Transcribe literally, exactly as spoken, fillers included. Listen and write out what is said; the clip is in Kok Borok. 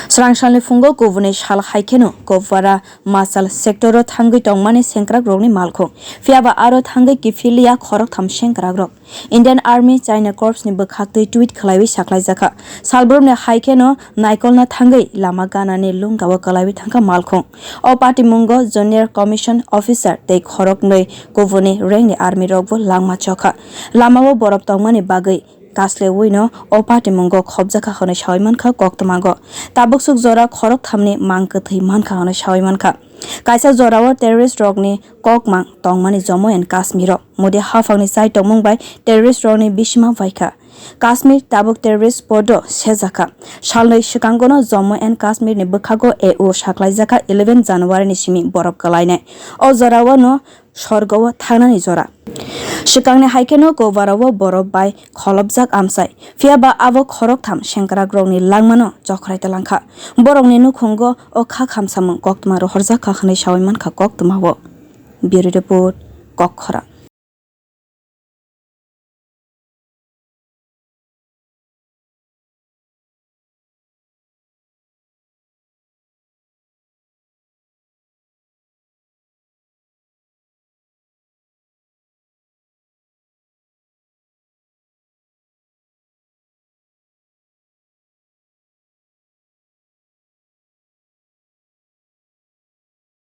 Srangsalni phungo kubuni sal hai kheno Kupwara Machal sector o thangwi tongmani sengkrakrokni malkhung. Phiyaba aro thangwi kiphilya khoroktham sengkrakrok. Indian Army China Corps ni bwkhaktwi tweet khwlaiwi saklaijakha. Salbrumni hai kheno naikolna thangwi lama ganani lungao kwlaiwi thangkha malkhung. O patimungo Junior Commission Officer tei khoroknwi kubuni rengni army rokbo langma chokha. Lamao borok tongmani bagwi kaslewi no o patimungo khopjakha hwnwi sawi mankha koktwmago. Tabuksuk jora khorokthamni mang kwthwi mankha hwnwi sawi mankha. Kaisa jorao terrorist rokni kokmang tongmani Jammu and Kashmir o. Modi haphangni chai tongmung bai terrorist rokni bisima phaikha. Kashmir tabuk terrorist podo sejakha. Salnwi swkangono Jammu and Kashmir ni bwkhago A O saklaijakha eleven January ni simi borok kwlainai. O jorao no sorgo o thangnani jora. Swkangni hai kheno Kupwara o borok bai kholopjak amchai. Phiyaba abo khoroktham sengkrakrokni langmano chokhrai twlangkha. Borokni nukhungo o kha khamsamung koktwma rohorjakha hwnwi sawi mankha koktwmao. Bureau Report, Kokkhorang.